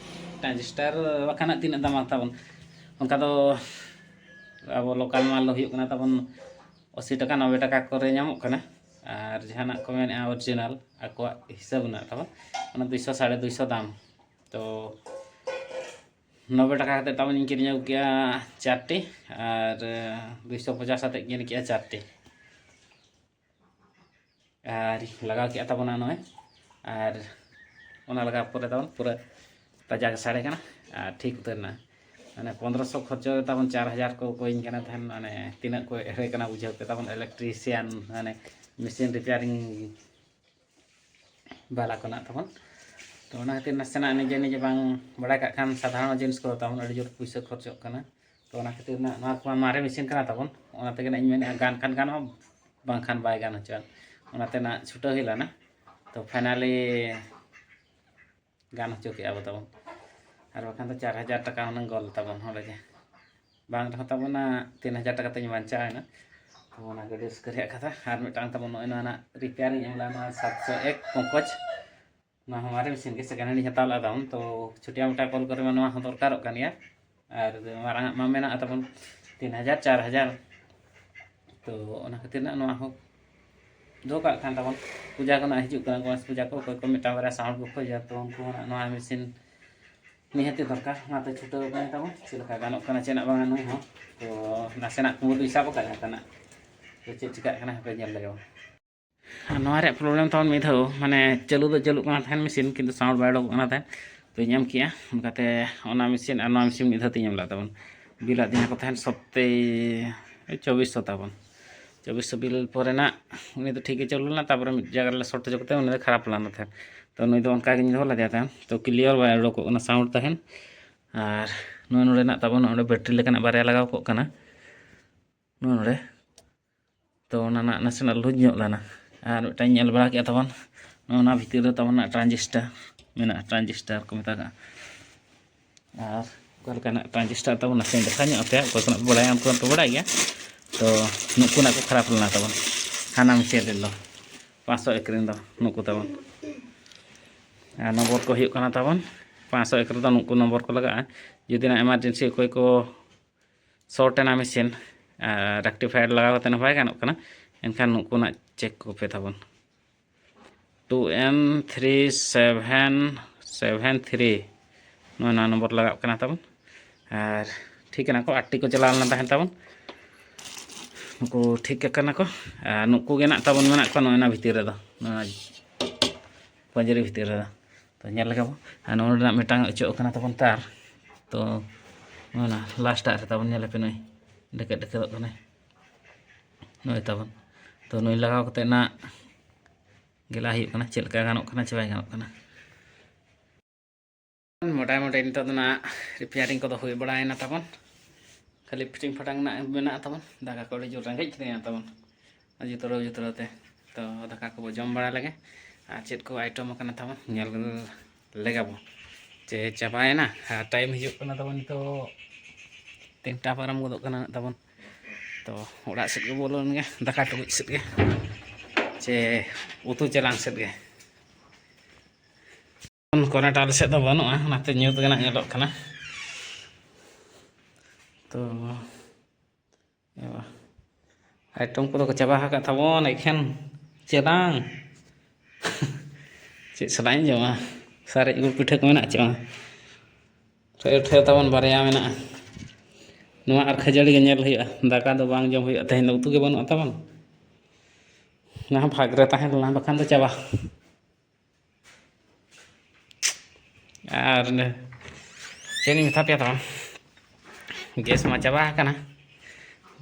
ᱴᱨᱟᱱᱡᱤᱥᱴᱟᱨ ᱵᱟᱠᱷᱟᱱ ᱛᱤᱱᱟᱹᱜ ᱫᱟᱢᱟ ᱛᱟᱵᱚᱱ?" ᱚᱱᱠᱟ ᱫᱚ ᱟᱵᱚ ᱞᱳᱠᱟᱞ ᱢᱟᱞ ᱫᱚ ᱦᱩᱭᱩᱜ ᱠᱟᱱᱟ ᱛᱟᱵᱚᱱ ᱟᱥᱤ ᱴᱟᱠᱟ, ᱱᱚᱵᱵᱳᱭ ᱴᱟᱠᱟ ᱠᱚᱨᱮ ᱧᱟᱢᱚᱜ ᱠᱟᱱᱟ᱾ ᱟᱨ ᱡᱟᱦᱟᱱᱟᱜ ᱠᱚ ᱢᱮᱱᱮᱜᱼᱟ ᱚᱨᱤᱡᱤᱱᱟᱞ, ᱟᱠᱚᱣᱟᱜ ᱦᱤᱥᱟᱹᱵ ᱢᱮᱱᱟᱜ ᱛᱟᱵᱚᱱ, ᱚᱱᱟ ᱫᱩᱭᱥᱚ, ᱥᱟᱲᱮ ᱫᱩᱭᱥᱚ ᱫᱟᱢ᱾ ᱛᱚ ᱱᱚᱵᱵᱳᱭ ᱴᱟᱠᱟ ᱠᱟᱛᱮᱫ ᱛᱟᱵᱚᱱ ᱤᱧ ᱠᱤᱨᱤᱧ ᱟᱹᱜᱩ ᱠᱮᱜᱼᱟ ᱪᱟᱨᱴᱤ, ᱟᱨ ᱫᱩᱭᱥᱚ ᱯᱚᱪᱟᱥ ᱠᱟᱛᱮᱫ ᱠᱤᱨᱤᱧ ᱠᱮᱜᱼᱟ ᱪᱟᱨᱴᱤ᱾ ᱟᱨ ᱞᱟᱜᱟᱣ ᱠᱮᱜᱼᱟ ᱛᱟᱵᱚᱱᱟ ᱱᱚᱜᱼᱚᱭ, ᱟᱨ ᱚᱱᱟ ᱞᱟᱜᱟᱣ ᱯᱚᱨᱮ ᱛᱟᱵᱚᱱ ᱯᱩᱨᱟᱹ ᱛᱟᱡᱟ ᱜᱮ ᱥᱟᱰᱮ ᱠᱟᱱᱟ ᱟᱨ ᱴᱷᱤᱠ ᱩᱛᱟᱹᱨ ᱮᱱᱟ᱾ ᱢᱟᱱᱮ ᱯᱚᱱᱨᱚᱥᱚ ᱠᱷᱚᱨᱪᱟ ᱨᱮ ᱛᱟᱵᱚᱱ ᱪᱟᱨ ᱦᱟᱡᱟᱨ ᱠᱚ ᱠᱚᱭᱤᱧ ᱠᱟᱱᱟ ᱛᱟᱦᱮᱱ᱾ ᱢᱟᱱᱮ ᱛᱤᱱᱟᱹᱜ ᱠᱚ ᱮᱲᱮ ᱠᱟᱱᱟ ᱵᱩᱡᱷᱟᱹᱣ ᱯᱮ ᱛᱟᱵᱚᱱ, ᱤᱞᱮᱠᱴᱨᱤᱥᱤᱭᱟᱱ ᱢᱟᱱᱮ ᱢᱮᱥᱤᱱ ᱨᱤᱯᱮᱭᱟᱨᱤᱝ ᱵᱟᱞᱟ ᱠᱚ ᱱᱟᱜ ᱛᱟᱵᱚᱱ᱾ ᱛᱚ ᱚᱱᱟ ᱠᱷᱟᱹᱛᱤᱨ ᱱᱟᱥᱮᱱᱟᱜ ᱱᱤᱡᱮ ᱱᱤᱡᱮ ᱵᱟᱝ ᱵᱟᱲᱟᱭ ᱠᱟᱜ ᱠᱷᱟᱱ ᱥᱟᱫᱷᱟᱨᱚᱱ ᱡᱤᱱᱤᱥ ᱠᱚᱫᱚ ᱛᱟᱵᱚᱱ ᱟᱹᱰᱤ ᱡᱳᱨ ᱯᱩᱭᱥᱟᱹ ᱠᱷᱚᱨᱪᱚᱜ ᱠᱟᱱᱟ᱾ ᱛᱚ ᱚᱱᱟ ᱠᱷᱟᱹᱛᱤᱨ ᱱᱟᱜ ᱱᱚᱣᱟ ᱠᱚᱢᱟ ᱢᱟᱨᱮ ᱢᱮᱥᱤᱱ ᱠᱟᱱᱟ ᱛᱟᱵᱚᱱ, ᱚᱱᱟ ᱛᱮᱜᱮ ᱱᱟᱜ ᱤᱧ ᱢᱮᱱᱮᱫᱼᱟ ᱜᱟᱱ ᱠᱷᱟᱱ ᱜᱟᱱᱚᱜᱼᱟ, ᱵᱟᱝᱠᱷᱟᱱ ᱵᱟᱭ ᱜᱟᱱ ᱦᱚᱪᱚᱣᱟᱜ᱾ ᱚᱱᱟᱛᱮ ᱱᱟᱜ ᱪᱷᱩᱴᱟᱹᱣ ᱦᱩᱭ ᱞᱮᱱᱟ᱾ ᱛᱚ ᱯᱷᱟᱭᱱᱟᱞᱤ ᱜᱟᱱ ᱦᱚᱪᱚ ᱠᱮᱜᱼᱟ ᱵᱚ ᱛᱟᱵᱚᱱ᱾ ᱟᱨ ᱵᱟᱠᱷᱟᱱ ᱫᱚ ᱪᱟᱨ ᱦᱟᱡᱟᱨ ᱴᱟᱠᱟ ᱦᱩᱱᱟᱹᱝ ᱜᱚᱞ ᱛᱟᱵᱚᱱ ᱦᱚᱲ ᱜᱮ᱾ ᱵᱟᱝ ᱨᱮᱦᱚᱸ ᱛᱟᱵᱚᱱᱟ ᱛᱤᱱ ᱦᱟᱡᱟᱨ ᱴᱟᱠᱟ ᱛᱮᱧ ᱵᱟᱧᱪᱟᱣ ᱮᱱᱟ᱾ ᱛᱚ ᱚᱱᱟ ᱜᱮ ᱟᱹᱰᱤ ᱨᱟᱹᱥᱠᱟᱹ ᱨᱮᱭᱟᱜ ᱠᱟᱛᱷᱟ᱾ ᱟᱨ ᱢᱤᱫᱴᱟᱝ ᱛᱟᱵᱚᱱ ᱱᱚᱜᱼᱚᱭ ᱱᱚᱣᱟ ᱱᱟᱜ ᱨᱤᱯᱮᱭᱟᱨᱤᱧ ᱮᱢ ᱞᱮᱫᱟ, ᱱᱚᱣᱟ ᱥᱟᱛᱥᱚ ᱮᱠ ᱯᱚᱝᱠᱚᱡᱽ, ᱱᱚᱣᱟ ᱦᱚᱸ ᱢᱟᱨᱮ ᱢᱮᱥᱤᱱ ᱜᱮ, ᱥᱮᱠᱮᱱᱰ ᱦᱮᱱᱰ ᱤᱧ ᱦᱟᱛᱟᱣ ᱞᱮᱫᱟ ᱛᱟᱵᱚᱱ᱾ ᱛᱚ ᱪᱷᱩᱴᱤᱭᱟ ᱢᱚᱴᱟ ᱠᱚᱞ ᱠᱚᱨᱮ ᱢᱟ ᱱᱚᱣᱟ ᱦᱚᱸ ᱫᱚᱨᱠᱟᱨᱚᱜ ᱠᱟᱱ ᱜᱮᱭᱟ᱾ ᱟᱨ ᱢᱟᱨᱟᱝ ᱟᱜ ᱢᱟ ᱢᱮᱱᱟᱜᱼᱟ ᱛᱟᱵᱚᱱ ᱛᱤᱱ ᱦᱟᱡᱟᱨ, ᱪᱟᱨ ᱦᱟᱡᱟᱨ᱾ ᱛᱚ ᱚᱱᱟ ᱠᱷᱟᱹᱛᱤᱨ ᱱᱟᱜ ᱱᱚᱣᱟ ᱦᱚᱸ ᱫᱚᱦᱚ ᱠᱟᱜ ᱠᱷᱟᱱ ᱛᱟᱵᱚᱱ, ᱯᱩᱡᱟ ᱠᱚ ᱱᱟᱜ ᱦᱤᱡᱩᱜ ᱠᱟᱱᱟ, ᱜᱚᱬᱮᱥ ᱯᱩᱡᱟ ᱠᱚ, ᱚᱠᱚᱭ ᱠᱚ ᱢᱤᱫᱴᱟᱝ ᱵᱟᱨᱭᱟ ᱥᱟᱣᱩᱱᱰ ᱠᱚ ᱠᱷᱚᱡᱟ, ᱛᱚ ᱩᱱᱠᱩ ᱦᱚᱸ ᱱᱟᱜ ᱱᱚᱣᱟ ᱢᱮᱥᱤᱱ ᱱᱤᱦᱟᱹᱛᱤ ᱫᱚᱨᱠᱟᱨ᱾ ᱚᱱᱟᱛᱮ ᱪᱷᱩᱴᱟᱹᱣ ᱟᱠᱟᱱ ᱛᱟᱵᱚᱱ, ᱪᱮᱫ ᱞᱮᱠᱟ ᱜᱟᱱᱚᱜ ᱠᱟᱱᱟ, ᱪᱮᱫ ᱱᱟᱜ ᱵᱟᱝᱟ ᱱᱩᱭ ᱦᱚᱸ᱾ ᱛᱚ ᱱᱟᱥᱮᱱᱟᱜ ᱠᱩᱢᱵᱽᱲᱩ ᱥᱟᱵ ᱟᱠᱟᱫ ᱡᱟᱦᱟᱸ ᱛᱟᱱᱟᱜ᱾ ᱛᱚ ᱪᱮᱫ ᱪᱤᱠᱟᱹᱜ ᱠᱟᱱᱟ ᱦᱟᱯᱮ ᱧᱮᱞ ᱞᱮᱜᱮ ᱵᱚᱱ᱾ ᱟᱨ ᱱᱚᱣᱟ ᱨᱮᱭᱟᱜ ᱯᱨᱚᱵᱞᱮᱢ ᱛᱟᱵᱚᱱ ᱢᱤᱫ ᱫᱷᱟᱣ, ᱢᱟᱱᱮ ᱪᱟᱹᱞᱩ ᱫᱚ ᱪᱟᱹᱞᱩᱜ ᱠᱟᱱᱟ ᱛᱟᱦᱮᱱ ᱢᱮᱥᱤᱱ, ᱠᱤᱱᱛᱩ ᱥᱟᱣᱩᱱᱰ ᱵᱟᱭ ᱩᱰᱩᱠᱚᱜ ᱠᱟᱱᱟ ᱛᱟᱦᱮᱸᱫ᱾ ᱛᱚᱧ ᱮᱢ ᱠᱮᱜᱼᱟ, ᱚᱱᱠᱟᱛᱮ ᱚᱱᱟ ᱢᱮᱥᱤᱱ ᱟᱨ ᱱᱚᱣᱟ ᱢᱮᱥᱤᱱ ᱢᱤᱫ ᱫᱷᱟᱣ ᱛᱮᱧ ᱮᱢ ᱞᱮᱫ ᱛᱟᱵᱚᱱ᱾ ᱵᱤᱞ ᱟᱹᱫᱤᱧᱟ ᱠᱚ ᱛᱟᱦᱮᱱ ᱥᱚᱛᱛᱮ ᱪᱚᱵᱵᱤᱥ ᱥᱚ ᱛᱟᱵᱚᱱ᱾ ᱪᱚᱵᱵᱤᱥ ᱥᱚ ᱵᱤᱞ ᱯᱚᱨᱮ ᱱᱟᱜ ᱩᱱᱤ ᱫᱚ ᱴᱷᱤᱠ ᱜᱮ ᱪᱟᱹᱞᱩ ᱞᱮᱱᱟ, ᱛᱟᱨᱯᱚᱨᱮ ᱢᱤᱫ ᱡᱟᱭᱜᱟ ᱨᱮᱞᱮ ᱥᱚᱨᱴ ᱦᱚᱪᱚ ᱠᱟᱛᱮ ᱩᱱᱤ ᱫᱚ ᱠᱷᱟᱨᱟᱯ ᱞᱮᱱᱟ ᱛᱟᱦᱮᱸᱫ᱾ ᱛᱚ ᱱᱩᱭ ᱫᱚ ᱚᱱᱠᱟ ᱜᱤᱧ ᱫᱚᱦᱚ ᱞᱮᱫᱮᱭᱟ ᱛᱟᱦᱮᱸᱫ, ᱛᱚ ᱠᱞᱤᱭᱟᱨ ᱵᱟᱭ ᱩᱰᱩᱠᱚᱜ ᱠᱟᱱᱟ ᱥᱟᱣᱩᱱᱰ ᱛᱟᱦᱮᱸᱫ᱾ ᱟᱨ ᱱᱚᱜᱼᱚᱭ ᱱᱚᱰᱮ ᱱᱟᱜ ᱛᱟᱵᱚᱱ ᱱᱚᱰᱮ ᱵᱮᱴᱨᱤ ᱞᱮᱠᱟᱱᱟᱜ ᱵᱟᱨᱭᱟ ᱞᱟᱜᱟᱣ ᱠᱚᱜ ᱠᱟᱱᱟ᱾ ᱱᱚᱜᱼᱚ ᱱᱚᱰᱮ᱾ ᱛᱚ ᱚᱱᱟ ᱱᱟᱜ ᱱᱟᱥᱮᱱᱟᱜ ᱞᱩᱡᱽ ᱧᱚᱜ ᱞᱮᱱᱟ᱾ ᱟᱨ ᱢᱤᱫᱴᱟᱝ ᱧᱮᱞ ᱵᱟᱲᱟ ᱠᱮᱫᱼᱟ ᱛᱟᱵᱚᱱ, ᱱᱚᱜᱼᱚ ᱱᱚᱣᱟ ᱵᱷᱤᱛᱤᱨ ᱨᱮ ᱛᱟᱵᱚᱱ ᱱᱟᱜ ᱴᱨᱟᱱᱡᱤᱥᱴᱟᱨ ᱢᱮᱱᱟᱜᱼᱟ, ᱴᱨᱟᱱᱡᱤᱥᱴᱟᱨ ᱠᱚ ᱢᱮᱛᱟᱜᱼᱟ᱾ ᱟᱨ ᱚᱠᱟ ᱞᱮᱠᱟᱱᱟᱜ ᱴᱨᱟᱱᱡᱤᱥᱴᱟᱨ ᱛᱟᱵᱚᱱ ᱱᱟᱥᱮᱧ ᱫᱮᱠᱷᱟᱣ ᱧᱚᱜ ᱟᱯᱮᱭᱟ, ᱚᱠᱚᱭ ᱠᱚ ᱱᱟᱜ ᱯᱮ ᱵᱟᱲᱟᱭᱟ ᱩᱱᱠᱩ ᱢᱟᱯᱮ ᱵᱟᱲᱟᱭ ᱜᱮᱭᱟ᱾ ᱛᱚ ᱱᱩᱠᱩ ᱱᱟᱜ ᱠᱚ ᱠᱷᱟᱨᱟᱯ ᱞᱮᱱᱟ ᱛᱟᱵᱚᱱ ᱦᱟᱱᱟ ᱢᱮᱥᱤᱱ ᱨᱮᱱ ᱫᱚ, ᱯᱟᱸᱪᱥᱚ ᱮᱠ ᱨᱮᱱ ᱫᱚ ᱱᱩᱠᱩ ᱛᱟᱵᱚᱱ᱾ ᱟᱨ ᱱᱚᱢᱵᱚᱨ ᱠᱚ ᱦᱩᱭᱩᱜ ᱠᱟᱱᱟ ᱛᱟᱵᱚᱱ ᱯᱟᱸᱪᱥᱚ ᱮᱠ ᱨᱮᱫᱚ ᱱᱩᱠᱩ ᱱᱚᱢᱵᱚᱨ ᱠᱚ ᱞᱟᱜᱟᱜᱼᱟ᱾ ᱡᱩᱫᱤ ᱱᱟᱜ ᱮᱢᱟᱨᱡᱮᱱᱥᱤ ᱚᱠᱚᱭ ᱠᱚ ᱥᱚᱨᱴ ᱮᱱᱟ ᱢᱮᱥᱤᱱ, ᱟᱨ ᱨᱮᱠᱴᱤᱯᱷᱟᱭᱟᱨ ᱞᱟᱜᱟᱣ ᱠᱟᱛᱮ ᱦᱚᱸ ᱵᱟᱭ ᱜᱟᱱᱚᱜ ᱠᱟᱱᱟ, ᱮᱱᱠᱷᱟᱱ ᱱᱩᱠᱩᱱᱟᱜ ᱪᱮᱠ ᱠᱚᱯᱮ ᱛᱟᱵᱚᱱ᱾ ᱴᱩ ᱮᱱ ᱛᱷᱨᱤ ᱥᱮᱵᱷᱮᱱ ᱥᱮᱵᱷᱮᱱ ᱛᱷᱨᱤ, ᱱᱚᱜᱼᱚᱭ ᱱᱚᱣᱟ ᱱᱚᱢᱵᱚᱨ ᱞᱟᱜᱟᱜ ᱠᱟᱱᱟ ᱛᱟᱵᱚᱱ᱾ ᱟᱨ ᱴᱷᱤᱠ ᱠᱟᱱᱟ ᱠᱚ, ᱟᱴᱴᱤ ᱠᱚ ᱪᱟᱞᱟᱣ ᱞᱮᱱᱟ ᱛᱟᱦᱮᱸᱱ ᱛᱟᱵᱚᱱ, ᱱᱩᱠᱩ ᱴᱷᱤᱠ ᱟᱠᱟᱱᱟ ᱠᱚ᱾ ᱟᱨ ᱱᱩᱠᱩ ᱜᱮ ᱱᱟᱜ ᱛᱟᱵᱚᱱ ᱢᱮᱱᱟᱜ ᱠᱚᱣᱟ ᱱᱚᱜᱼᱚᱭ ᱱᱚᱣᱟ ᱵᱷᱤᱛᱤᱨ ᱨᱮᱫᱚ, ᱱᱚᱣᱟ ᱯᱟᱹᱧᱡᱤᱨᱤ ᱵᱷᱤᱛᱤᱨ ᱨᱮᱫᱚ᱾ ᱛᱚ ᱧᱮᱞ ᱞᱮᱜᱮ ᱵᱚᱱ᱾ ᱟᱨ ᱱᱚᱣᱟ ᱨᱮᱱᱟᱜ ᱢᱤᱫᱴᱟᱝ ᱚᱪᱚᱜ ᱠᱟᱱᱟ ᱛᱟᱵᱚᱱ ᱛᱟᱨ᱾ ᱛᱚ ᱚᱱᱟ ᱞᱟᱥᱴᱟᱜ ᱨᱮ ᱛᱟᱵᱚᱱ ᱧᱮᱞ ᱟᱯᱮ ᱱᱩᱭ ᱰᱮᱠᱮᱫ ᱰᱮᱠᱮᱫᱚᱜ ᱠᱟᱱᱟᱭ, ᱱᱩᱭ ᱛᱟᱵᱚᱱ᱾ ᱛᱚ ᱱᱩᱭ ᱞᱟᱜᱟᱣ ᱠᱟᱛᱮ ᱱᱟᱜ ᱜᱮᱞᱟ ᱦᱩᱭᱩᱜ ᱠᱟᱱᱟ, ᱪᱮᱫ ᱞᱮᱠᱟ ᱜᱟᱱᱚᱜ ᱠᱟᱱᱟ ᱪᱮ ᱵᱟᱭ ᱜᱟᱱᱚᱜ ᱠᱟᱱᱟ᱾ ᱢᱚᱴᱟᱢᱩᱴᱤ ᱱᱤᱛᱚᱜ ᱫᱚ ᱱᱟᱜ ᱨᱤᱯᱮᱭᱟᱨᱤᱝ ᱠᱚᱫᱚ ᱦᱩᱭ ᱵᱟᱲᱟᱭᱮᱱᱟ ᱛᱟᱵᱚᱱ, ᱠᱷᱟᱹᱞᱤ ᱯᱷᱤᱴᱤᱝ ᱯᱷᱟᱴᱟᱝ ᱨᱮᱱᱟᱜ ᱢᱮᱱᱟᱜᱼᱟ ᱛᱟᱵᱚᱱ᱾ ᱫᱟᱠᱟ ᱠᱚ ᱟᱹᱰᱤ ᱡᱳᱨ ᱨᱮᱸᱜᱮᱡ ᱠᱮᱫᱤᱧᱟ ᱛᱟᱵᱚᱱ, ᱡᱩᱛᱨᱟᱹᱣ ᱡᱩᱛᱨᱟᱹᱣ ᱛᱮ᱾ ᱛᱚ ᱫᱟᱠᱟ ᱠᱚᱵᱚ ᱡᱚᱢ ᱵᱟᱲᱟ ᱞᱮᱜᱮ, ᱟᱨ ᱪᱮᱫ ᱠᱚ ᱟᱭᱴᱮᱢ ᱟᱠᱟᱱᱟ ᱛᱟᱵᱚᱱ ᱧᱮᱞ ᱞᱮᱜᱟ ᱵᱚ᱾ ᱪᱮ ᱪᱟᱵᱟᱭᱮᱱᱟ, ᱟᱨ ᱴᱟᱭᱤᱢ ᱦᱤᱡᱩᱜ ᱠᱟᱱᱟ ᱛᱟᱵᱚᱱ ᱱᱤᱛᱚᱜ ᱛᱤᱱᱴᱟ ᱯᱟᱨᱚᱢ ᱜᱚᱫᱚᱜ ᱠᱟᱱᱟ ᱛᱟᱵᱚᱱ᱾ ᱛᱚ ᱚᱲᱟᱜ ᱥᱮᱫ ᱜᱮ ᱵᱚᱞᱚ ᱞᱮᱱ ᱜᱮ, ᱫᱟᱠᱟ ᱴᱩᱠᱩᱡ ᱥᱮᱫ ᱜᱮ, ᱪᱮ ᱩᱛᱩ ᱪᱮᱞᱟᱝ ᱥᱮᱫ ᱜᱮ᱾ ᱠᱚᱨᱮᱱᱴ ᱟᱞᱮ ᱥᱮᱫ ᱫᱚ ᱵᱟᱹᱱᱩᱜᱼᱟ, ᱚᱱᱟᱛᱮ ᱧᱩᱛ ᱜᱮ ᱱᱟᱜ ᱧᱮᱞᱚᱜ ᱠᱟᱱᱟ᱾ ᱛᱚ ᱟᱭᱴᱮᱢ ᱠᱚᱫᱚ ᱠᱚ ᱪᱟᱵᱟ ᱟᱠᱟᱫ ᱛᱟᱵᱚᱱ, ᱮᱠᱷᱮᱱ ᱪᱮᱞᱟᱝ᱾ ᱪᱮᱫ ᱥᱟᱞᱟᱜ ᱤᱧ ᱡᱚᱢᱟ? ᱥᱟᱨᱮᱡ ᱜᱩᱲ ᱯᱤᱴᱷᱟᱹ ᱠᱚ ᱢᱮᱱᱟᱜ ᱪᱮ ᱵᱟᱝ? ᱴᱷᱮᱣ ᱴᱷᱮᱣ ᱛᱟᱵᱚᱱ ᱵᱟᱨᱭᱟ ᱢᱮᱱᱟᱜᱼᱟ᱾ ᱱᱚᱣᱟ ᱟᱨ ᱠᱷᱟᱹᱡᱟᱹᱲᱤ ᱜᱮ ᱧᱮᱞ ᱦᱩᱭᱩᱜᱼᱟ, ᱫᱟᱠᱟ ᱫᱚ ᱵᱟᱝ ᱡᱚᱢ ᱦᱩᱭᱩᱜᱼᱟ᱾ ᱛᱮᱦᱮᱧ ᱫᱚ ᱩᱛᱩ ᱜᱮ ᱵᱟᱹᱱᱩᱜᱼᱟ ᱛᱟᱵᱚᱱ, ᱚᱱᱟ ᱦᱚᱸ ᱵᱷᱟᱜᱽ ᱨᱮ ᱛᱟᱦᱮᱸ ᱞᱮᱱᱟ, ᱵᱟᱠᱷᱟᱱ ᱫᱚ ᱪᱟᱵᱟ᱾ ᱟᱨ ᱪᱮᱫ ᱤᱧ ᱢᱮᱛᱟ ᱯᱮᱭᱟ ᱛᱟᱵᱚᱱ, ᱜᱮᱥ ᱢᱟ ᱪᱟᱵᱟ ᱟᱠᱟᱱᱟ᱾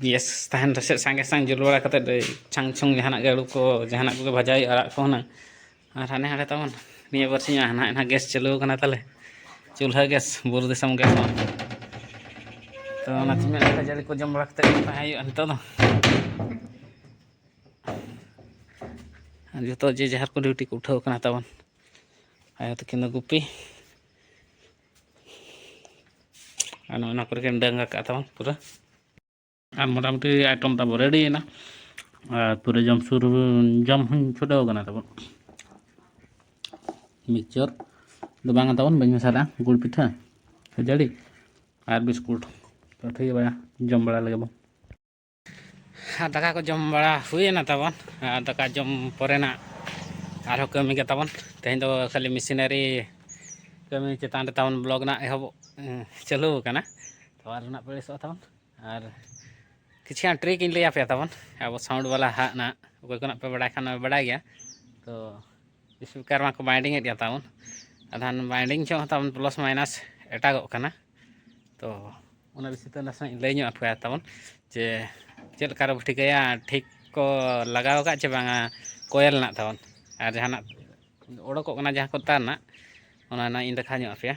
ᱜᱮᱥ ᱛᱟᱦᱮᱱ ᱨᱮᱥᱮᱫ ᱥᱟᱸᱜᱮ ᱥᱟᱝ ᱡᱩᱞ ᱵᱟᱲᱟ ᱠᱟᱛᱮᱫ ᱪᱷᱟᱝ ᱪᱷᱩᱝ ᱡᱟᱦᱟᱱᱟᱜ ᱜᱮ ᱟᱹᱞᱩ ᱠᱚ ᱡᱟᱦᱟᱱᱟᱜ ᱠᱚᱜᱮ ᱵᱷᱟᱡᱟ ᱦᱩᱭᱩᱜᱼᱟ, ᱟᱲᱟᱜ ᱠᱚ ᱦᱩᱱᱟᱹᱝ᱾ ᱟᱨ ᱦᱟᱱᱮ ᱦᱟᱸᱰᱮ ᱛᱟᱵᱚᱱ ᱱᱤᱭᱟᱹ ᱵᱟᱨᱥᱤᱧ ᱦᱟᱸᱜ ᱱᱟᱦᱟᱜ ᱜᱮᱥ ᱪᱟᱹᱞᱩ ᱟᱠᱟᱱᱟ ᱛᱟᱞᱮ, ᱪᱩᱞᱦᱟᱹ ᱜᱮᱥ, ᱵᱩᱨᱩ ᱫᱤᱥᱚᱢ ᱜᱮᱥ ᱢᱟ᱾ ᱛᱚ ᱚᱱᱟᱛᱮ ᱢᱮᱱ ᱠᱷᱟᱹᱡᱟᱹᱲᱤ ᱠᱚ ᱡᱚᱢ ᱵᱟᱲᱟ ᱠᱟᱛᱮᱫ ᱛᱟᱦᱮᱸ ᱦᱩᱭᱩᱜᱼᱟ ᱱᱤᱛᱚᱜ ᱫᱚ᱾ ᱟᱨ ᱡᱚᱛᱚ ᱡᱮ ᱡᱟᱦᱟᱨ ᱠᱚ ᱰᱤᱭᱩᱴᱤ ᱠᱚ ᱩᱴᱷᱟᱹᱣ ᱠᱟᱱᱟ ᱛᱟᱵᱚᱱ᱾ ᱟᱭᱳ ᱛᱟᱹᱠᱤᱱ ᱫᱚ ᱜᱩᱯᱤ᱾ ᱟᱨ ᱱᱚᱜᱼᱚ ᱱᱚᱣᱟ ᱠᱚᱨᱮ ᱠᱤᱱ ᱰᱟᱹᱝ ᱟᱠᱟᱫ ᱛᱟᱵᱚᱱ ᱯᱩᱨᱟᱹ᱾ ᱟᱨ ᱢᱚᱴᱟᱢᱩᱴᱤ ᱟᱭᱴᱮᱢ ᱛᱟᱵᱚ ᱨᱮᱰᱤᱭᱮᱱᱟ᱾ ᱟᱨ ᱯᱩᱨᱟᱹ ᱡᱚᱢ ᱥᱩᱨ, ᱡᱚᱢ ᱦᱚᱸᱧ ᱪᱷᱩᱴᱟᱹᱣ ᱠᱟᱱᱟ ᱛᱟᱵᱚᱱ᱾ ᱢᱤᱠᱥᱪᱟᱨ ᱫᱚ ᱵᱟᱝ ᱛᱟᱵᱚᱱ, ᱵᱟᱹᱧ ᱢᱮᱥᱟᱞᱟ, ᱜᱩᱲ ᱯᱤᱴᱷᱟᱹ, ᱠᱷᱟᱹᱡᱟᱹᱲᱤ ᱟᱨ ᱵᱤᱥᱠᱩᱴ᱾ ᱛᱚ ᱴᱷᱤᱠ ᱜᱮᱭᱟ, ᱡᱚᱢ ᱵᱟᱲᱟ ᱞᱮᱜᱮ ᱵᱚᱱ᱾ ᱟᱨ ᱫᱟᱠᱟ ᱠᱚ ᱡᱚᱢ ᱵᱟᱲᱟ ᱦᱩᱭᱮᱱᱟ ᱛᱟᱵᱚᱱ᱾ ᱟᱨ ᱫᱟᱠᱟ ᱡᱚᱢ ᱯᱚᱨᱮᱱᱟᱜ ᱟᱨᱦᱚᱸ ᱠᱟᱹᱢᱤ ᱜᱮ ᱛᱟᱵᱚᱱ᱾ ᱛᱮᱦᱮᱧ ᱫᱚ ᱠᱷᱟᱹᱞᱤ ᱢᱮᱥᱤᱱᱟᱨᱤ ᱠᱟᱹᱢᱤ ᱪᱮᱛᱟᱱ ᱨᱮ ᱛᱟᱵᱚᱱ ᱵᱞᱚᱜ ᱨᱮᱱᱟᱜ ᱮᱦᱚᱵ, ᱮᱸ, ᱪᱟᱹᱞᱩ ᱟᱠᱟᱱᱟ᱾ ᱛᱚ ᱟᱨ ᱨᱮᱱᱟᱜ ᱯᱮ ᱟᱹᱲᱤᱥᱚᱜᱼᱟ ᱛᱟᱵᱚᱱ᱾ ᱟᱨ ᱠᱤᱪᱷᱩ ᱜᱟᱱ ᱴᱨᱤᱠ ᱤᱧ ᱞᱟᱹᱭ ᱟᱯᱮᱭᱟ ᱛᱟᱵᱚᱱ᱾ ᱟᱵᱚ ᱥᱟᱣᱩᱱᱰ ᱵᱟᱞᱟ ᱦᱟᱸᱜ ᱱᱟᱜ ᱚᱠᱚᱭ ᱠᱚ ᱱᱟᱜ ᱯᱮ ᱵᱟᱲᱟᱭ ᱠᱷᱟᱱ ᱯᱮ ᱵᱟᱲᱟᱭ ᱜᱮᱭᱟ᱾ ᱛᱚ ᱥᱯᱤᱠᱟᱨ ᱢᱟᱠᱚ ᱵᱟᱭᱱᱰᱤᱝ ᱮᱫ ᱜᱮᱭᱟ ᱛᱟᱵᱚᱱ, ᱟᱫᱷᱟᱱ ᱵᱟᱭᱱᱰᱤᱝ ᱡᱚᱦᱚᱜ ᱦᱚᱸ ᱛᱟᱵᱚᱱ ᱯᱞᱟᱥ ᱢᱟᱭᱱᱟᱥ ᱮᱴᱟᱜᱚᱜ ᱠᱟᱱᱟ᱾ ᱛᱚ ᱚᱱᱟ ᱵᱤᱥᱚᱭ ᱛᱮ ᱱᱟᱥᱮᱱᱟᱜ ᱤᱧ ᱞᱟᱹᱭ ᱧᱚᱜ ᱟᱯᱮᱭᱟ ᱛᱟᱵᱚᱱ, ᱡᱮ ᱪᱮᱫ ᱞᱮᱠᱟ ᱨᱮᱵᱚ ᱴᱷᱤᱠᱟᱹᱭᱟ ᱴᱷᱤᱠ ᱠᱚ ᱞᱟᱜᱟᱣ ᱟᱠᱟᱫ ᱪᱮ ᱵᱟᱝᱟ ᱠᱚᱭᱮᱞ ᱨᱮᱱᱟᱜ ᱛᱟᱵᱚᱱ, ᱟᱨ ᱡᱟᱦᱟᱱᱟᱜ ᱚᱰᱳᱠᱚᱜ ᱠᱟᱱᱟ ᱡᱟᱦᱟᱸ ᱠᱚ ᱛᱟᱨ ᱨᱮᱱᱟᱜ, ᱚᱱᱟ ᱨᱮᱱᱟᱜ ᱤᱧ ᱫᱮᱠᱷᱟᱣ ᱧᱚᱜ ᱟᱯᱮᱭᱟ᱾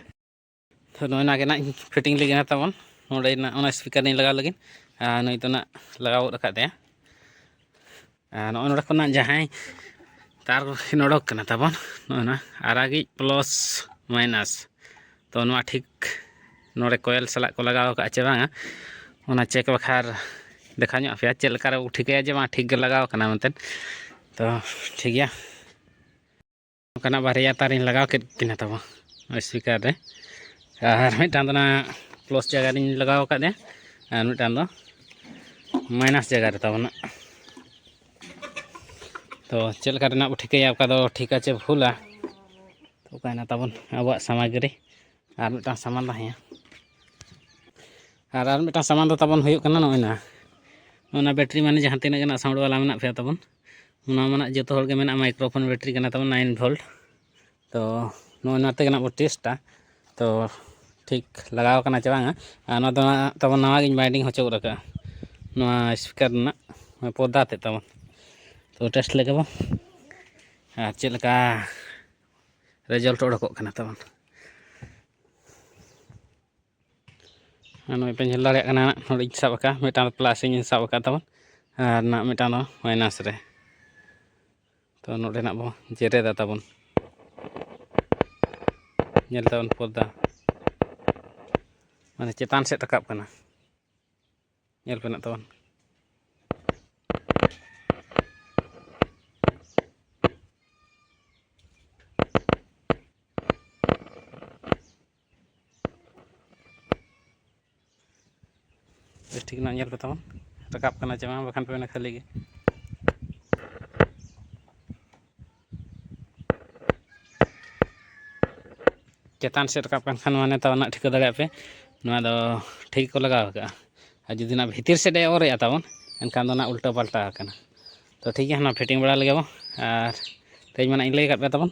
ᱛᱚ ᱱᱚᱜᱼᱚᱭ ᱱᱟ ᱜᱮ ᱱᱟᱜ ᱤᱧ ᱯᱷᱤᱴᱤᱝ ᱞᱟᱹᱜᱤᱫ ᱦᱟᱸᱜ ᱛᱟᱵᱚᱱ, ᱱᱚᱰᱮ ᱱᱟᱜ ᱚᱱᱟ ᱥᱯᱤᱠᱟᱨ ᱨᱤᱧ ᱞᱟᱜᱟᱣ ᱞᱟᱹᱜᱤᱫ, ᱟᱨ ᱱᱩᱭ ᱫᱚ ᱱᱟᱜ ᱞᱟᱜᱟᱣ ᱜᱚᱫ ᱟᱠᱟᱫ ᱛᱟᱭᱟ᱾ ᱟᱨ ᱱᱚᱜᱼᱚᱭ ᱱᱚᱰᱮ ᱠᱷᱚᱱᱟᱜ ᱡᱟᱦᱟᱸᱭ ᱛᱟᱨ ᱠᱚ ᱚᱰᱳᱠ ᱠᱟᱱᱟ ᱛᱟᱵᱚᱱ, ᱱᱚᱜᱼᱚᱭ ᱱᱟ ᱟᱨᱟᱜᱤᱡ ᱯᱞᱟᱥ ᱢᱟᱭᱱᱟᱥ, ᱛᱚ ᱱᱚᱣᱟ ᱴᱷᱤᱠ ᱱᱚᱰᱮ ᱠᱚᱭᱮᱞ ᱥᱟᱞᱟᱜ ᱠᱚ ᱞᱟᱜᱟᱣ ᱟᱠᱟᱫᱼᱟ ᱪᱮ ᱵᱟᱝᱟ, ᱚᱱᱟ ᱪᱮᱠ ᱵᱟᱠᱷᱨᱟ ᱫᱮᱠᱷᱟᱣ ᱧᱚᱜ ᱟᱯᱮᱭᱟ ᱪᱮᱫ ᱞᱮᱠᱟ ᱨᱮ ᱴᱷᱤᱠᱟᱹᱭᱟ ᱡᱮ ᱵᱟᱝ ᱴᱷᱤᱠ ᱜᱮ ᱞᱟᱜᱟᱣ ᱠᱟᱱᱟ ᱢᱮᱱᱛᱮ᱾ ᱛᱚ ᱴᱷᱤᱠ ᱜᱮᱭᱟ, ᱱᱚᱝᱠᱟᱱᱟᱜ ᱵᱟᱨᱭᱟ ᱛᱟᱨᱤᱧ ᱞᱟᱜᱟᱣ ᱠᱮᱫ ᱠᱤᱱᱟ ᱛᱟᱵᱚᱱ ᱱᱚᱜᱼᱚᱭ ᱥᱯᱤᱠᱟᱨ ᱨᱮ, ᱟᱨ ᱢᱤᱫᱴᱟᱝ ᱫᱚ ᱱᱟᱜ ᱯᱞᱟᱥ ᱡᱟᱭᱜᱟ ᱨᱤᱧ ᱞᱟᱜᱟᱣ ᱟᱠᱟᱫ ᱛᱟᱭᱟ, ᱟᱨ ᱢᱤᱫᱴᱟᱝ ᱫᱚ ᱢᱟᱭᱱᱟᱥ ᱡᱟᱭᱜᱟ ᱨᱮ ᱛᱟᱵᱚᱱ ᱱᱟᱜ᱾ ᱛᱚ ᱪᱮᱫ ᱞᱮᱠᱟ ᱨᱮᱱᱟᱜ ᱵᱚ ᱴᱷᱤᱠᱟᱹᱭᱟ ᱚᱠᱟ ᱫᱚ ᱴᱷᱤᱠᱟ ᱪᱮ ᱵᱷᱩᱞᱟ? ᱛᱚ ᱚᱠᱟᱭᱮᱱᱟ ᱛᱟᱵᱚᱱ ᱟᱵᱚᱣᱟᱜ ᱥᱟᱢᱟᱜᱨᱤ? ᱟᱨ ᱢᱤᱫᱴᱟᱝ ᱥᱟᱢᱟᱱ ᱛᱟᱦᱮᱸᱭᱟ, ᱟᱨ ᱟᱨ ᱢᱤᱫᱴᱟᱝ ᱥᱟᱢᱟᱱ ᱫᱚ ᱛᱟᱵᱚᱱ ᱦᱩᱭᱩᱜ ᱠᱟᱱᱟ ᱱᱚᱜᱼᱚᱭ ᱱᱟ, ᱱᱚᱜᱼᱚᱭ ᱱᱟ ᱵᱮᱴᱨᱤ, ᱢᱟᱱᱮ ᱡᱟᱦᱟᱸ ᱛᱤᱱᱟᱹᱜ ᱜᱮ ᱱᱟᱜ ᱥᱟᱣᱩᱱᱰ ᱵᱟᱞᱟ ᱢᱮᱱᱟᱜ ᱯᱮᱭᱟ ᱛᱟᱵᱚᱱ, ᱚᱱᱟ ᱢᱟ ᱱᱟᱜ ᱡᱚᱛᱚ ᱦᱚᱲ ᱜᱮ ᱢᱮᱱᱟᱜᱼᱟ, ᱢᱟᱭᱠᱨᱳᱯᱷᱳᱱ ᱵᱮᱴᱨᱤ ᱠᱟᱱᱟ ᱛᱟᱵᱚᱱ, ᱱᱟᱭᱤᱱ ᱵᱷᱳᱞᱴ᱾ ᱛᱚ ᱱᱚᱜᱼᱚᱭ ᱱᱚᱣᱟ ᱛᱮᱜᱮ ᱱᱟᱜ ᱵᱚ ᱴᱮᱥᱴᱟ, ᱛᱚ ᱴᱷᱤᱠ ᱞᱟᱜᱟᱣ ᱠᱟᱱᱟ ᱪᱮ ᱵᱟᱝᱟ᱾ ᱟᱨ ᱱᱚᱣᱟ ᱫᱚ ᱱᱟᱜ ᱛᱟᱵᱚᱱ ᱱᱟᱣᱟ ᱜᱤᱧ ᱵᱟᱭᱤᱱᱰᱤᱝ ᱦᱚᱪᱚ ᱜᱚᱫ ᱟᱠᱟᱫᱼᱟ, ᱱᱚᱣᱟ ᱥᱯᱤᱠᱟᱨ ᱨᱮᱱᱟᱜ ᱯᱚᱨᱫᱟ ᱛᱮᱫ ᱛᱟᱵᱚᱱ᱾ ᱛᱚ ᱴᱮᱥᱴ ᱞᱮᱜᱮ ᱵᱚ, ᱟᱨ ᱪᱮᱫ ᱞᱮᱠᱟ ᱨᱮᱡᱟᱞᱴ ᱚᱰᱳᱠᱚᱜ ᱠᱟᱱᱟ ᱛᱟᱵᱚᱱ᱾ ᱟᱨ ᱱᱚᱜᱼᱚᱭ ᱯᱮ ᱧᱮᱞ ᱫᱟᱲᱮᱭᱟᱜ ᱠᱟᱱᱟ, ᱱᱚᱰᱮᱧ ᱥᱟᱵ ᱟᱠᱟᱫᱼᱟ, ᱢᱤᱫᱴᱟᱝ ᱫᱚ ᱯᱞᱟᱥ ᱤᱧ ᱥᱟᱵ ᱟᱠᱟᱫ ᱛᱟᱵᱚᱱ, ᱟᱨ ᱱᱟᱜ ᱢᱤᱫᱴᱟᱝ ᱫᱚ ᱢᱟᱭᱱᱟᱥ ᱨᱮ᱾ ᱛᱚ ᱱᱚᱰᱮ ᱱᱟᱜ ᱵᱚ ᱡᱮᱨᱮᱫᱟ ᱛᱟᱵᱚᱱ, ᱧᱮᱞ ᱛᱟᱵᱚᱱ ᱯᱚᱨᱫᱟ ᱢᱟᱱᱮ ᱪᱮᱛᱟᱱ ᱥᱮᱫ ᱨᱟᱠᱟᱵ ᱠᱟᱱᱟ, ᱧᱮᱞ ᱯᱮ ᱱᱟᱜ ᱛᱟᱵᱚᱱ᱾ ᱵᱮᱥ ᱴᱷᱤᱠ ᱱᱟᱜ ᱧᱮᱞ ᱯᱮ ᱛᱟᱵᱚᱱ, ᱨᱟᱠᱟᱵ ᱠᱟᱱᱟ ᱪᱮ ᱵᱟᱝ, ᱵᱟᱠᱷᱟᱱ ᱯᱮ ᱢᱮᱱᱟ ᱠᱷᱟᱹᱞᱤ ᱜᱮ᱾ ᱪᱮᱛᱟᱱ ᱥᱮᱫ ᱨᱟᱠᱟᱵ ᱠᱟᱱ ᱠᱷᱟᱱ ᱢᱟᱱᱮ ᱛᱟᱵᱚᱱ ᱱᱟᱜ ᱴᱷᱤᱠᱟᱹ ᱫᱟᱲᱮᱭᱟᱜ ᱯᱮ, ᱱᱚᱣᱟ ᱫᱚ ᱴᱷᱤᱠ ᱠᱚ ᱞᱟᱜᱟᱣ ᱟᱠᱟᱫᱼᱟ᱾ ᱟᱨ ᱡᱩᱫᱤ ᱱᱟᱜ ᱵᱷᱤᱛᱤᱨ ᱥᱮᱫ ᱮ ᱚᱨᱮᱜᱼᱟ ᱛᱟᱵᱚᱱ, ᱮᱱᱠᱷᱟᱱ ᱫᱚ ᱱᱟᱜ ᱩᱞᱴᱟᱹ ᱯᱟᱞᱴᱟ ᱟᱠᱟᱱᱟ᱾ ᱛᱚ ᱴᱷᱤᱠ ᱜᱮᱭᱟ, ᱱᱚᱣᱟ ᱯᱷᱤᱴᱤᱝ ᱵᱟᱲᱟ ᱞᱮᱜᱮ ᱵᱚ᱾ ᱟᱨ ᱛᱮᱦᱮᱧ ᱢᱟ ᱱᱟᱜ ᱤᱧ ᱞᱟᱹᱭ ᱟᱠᱟᱫ ᱯᱮ ᱛᱟᱵᱚᱱ,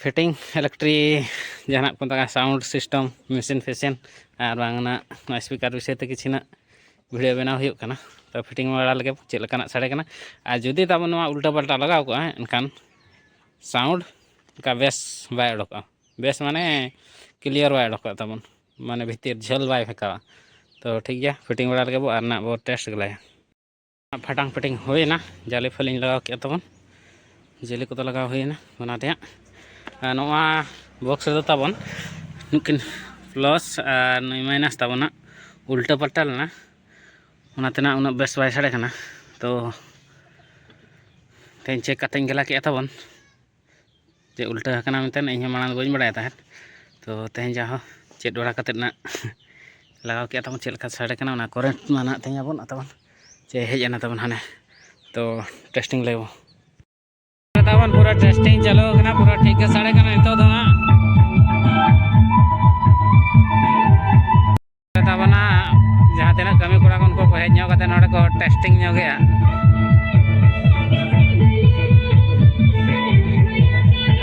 ᱯᱷᱤᱴᱤᱝ ᱤᱞᱮᱠᱴᱨᱤ ᱡᱟᱦᱟᱱᱟᱜ ᱠᱚ ᱢᱮᱛᱟᱜᱼᱟ sound system, machine ᱯᱷᱮᱥᱤᱱ, ᱟᱨ ᱵᱟᱝ ᱚᱱᱟ speaker ᱵᱤᱥᱚᱭ ᱛᱮ ᱠᱤᱪᱷᱩ ᱱᱟᱜ video ᱵᱮᱱᱟᱣ ᱦᱩᱭᱩᱜ ᱠᱟᱱᱟ᱾ ᱛᱚ fitting ᱵᱟᱲᱟ ᱞᱮᱜᱮ ᱪᱮᱫ ᱞᱮᱠᱟᱱᱟᱜ ᱥᱟᱰᱮ ᱠᱟᱱᱟ᱾ ᱟᱨ ᱡᱩᱫᱤ ᱛᱟᱵᱚᱱ ᱱᱚᱣᱟ ᱩᱞᱴᱟᱹ ᱯᱟᱞᱴᱟ ᱞᱟᱜᱟᱣ ᱠᱚᱜᱼᱟ, ᱮᱱᱠᱷᱟᱱ sound ᱚᱱᱠᱟ ᱵᱮᱥ ᱵᱟᱭ ᱚᱰᱚᱠᱚᱜᱼᱟ᱾ ᱵᱮᱥ ᱢᱟᱱᱮ clear ᱵᱟᱭ ᱚᱰᱚᱠᱚᱜᱼᱟ ᱛᱟᱵᱚᱱ, ᱢᱟᱱᱮ ᱵᱷᱤᱛᱤᱨ ᱡᱷᱟᱹᱞ ᱵᱟᱭ ᱯᱷᱮᱸᱠᱟᱣᱟ᱾ ᱛᱚ ᱴᱷᱤᱠ ᱜᱮᱭᱟ, fitting ᱵᱟᱲᱟ ᱞᱮᱜᱮ ᱵᱚ ᱟᱨ ᱱᱟᱜ ᱵᱚ test ᱜᱮᱞᱟᱭᱟ᱾ ᱯᱷᱟᱴᱟᱝ ᱯᱷᱤᱴᱤᱝ ᱦᱩᱭᱮᱱᱟ, ᱡᱟᱹᱞᱤ ᱯᱷᱟᱹᱞᱤᱧ ᱞᱟᱜᱟᱣ ᱠᱮᱫᱼᱟ ᱛᱟᱵᱚᱱ, ᱡᱟᱹᱞᱤ ᱠᱚᱫᱚ ᱞᱟᱜᱟᱣ ᱦᱩᱭᱮᱱᱟ᱾ ᱚᱱᱟ ᱛᱮ ᱦᱟᱸᱜ, ᱟᱨ ᱱᱚᱣᱟ box ᱨᱮᱫᱚ ᱛᱟᱵᱚᱱ ᱱᱩᱠᱤᱱ plus ᱟᱨ ᱱᱩᱭ minus ᱛᱟᱵᱚᱱ ᱦᱟᱸᱜ ᱩᱞᱴᱟᱹ ᱯᱟᱞᱴᱟ ᱞᱮᱱᱟ, ᱚᱱᱟᱛᱮ ᱱᱟᱜ ᱩᱱᱟᱹᱜ ᱵᱮᱥ ᱵᱟᱭ ᱥᱟᱰᱮ ᱠᱟᱱᱟ᱾ ᱛᱚ ᱛᱮᱦᱮᱧ check ᱠᱟᱛᱮᱧ ᱜᱮᱞᱟ ᱠᱮᱫᱼᱟ ᱛᱟᱵᱚᱱ ᱡᱮ ᱩᱞᱴᱟᱹ ᱟᱠᱟᱱᱟ ᱢᱮᱱᱛᱮ, ᱤᱧ ᱦᱚᱸ ᱢᱟᱲᱟᱝ ᱫᱚ ᱵᱟᱹᱧ ᱵᱟᱲᱟᱭ ᱛᱟᱦᱮᱸᱫ᱾ ᱛᱚ ᱛᱮᱦᱮᱧ ᱡᱟᱦᱚᱸ check ᱵᱟᱲᱟ ᱠᱟᱛᱮᱫ ᱱᱟᱜ ᱞᱟᱜᱟᱣ ᱠᱮᱫᱼᱟ ᱛᱟᱵᱚᱱ, ᱪᱮᱫ ᱞᱮᱠᱟ ᱥᱟᱰᱮ ᱠᱟᱱᱟ, ᱚᱱᱟ current ᱢᱟ ᱱᱟᱜ ᱛᱮᱦᱮᱧ ᱟᱵᱚᱱ ᱛᱟᱵᱚᱱ ᱪᱮ ᱦᱮᱡ ᱮᱱᱟ ᱛᱟᱵᱚᱱ ᱦᱟᱱᱮ᱾ ᱛᱚ testing ᱞᱮᱵᱚ ᱛᱟᱵᱚᱱ ᱯᱩᱨᱟᱹ testing ᱪᱟᱹᱞᱩ ᱟᱠᱟᱱᱟ, ᱯᱩᱨᱟᱹ ᱴᱷᱤᱠ ᱜᱮ ᱥᱟᱰᱮ ᱠᱟᱱᱟ ᱱᱤᱛᱚᱜ ᱫᱚ ᱦᱟᱸᱜ᱾ ᱛᱟᱵᱚᱱᱟ ᱡᱟᱦᱟᱸ ᱛᱤᱱᱟᱹᱜ ᱠᱟᱹᱢᱤ ᱠᱚᱲᱟ ᱠᱚ ᱩᱱᱠᱩ ᱠᱚ ᱦᱮᱡ ᱧᱚᱜ ᱠᱟᱛᱮ ᱱᱚᱰᱮ ᱠᱚ testing ᱧᱚᱜᱮᱜᱼᱟ᱾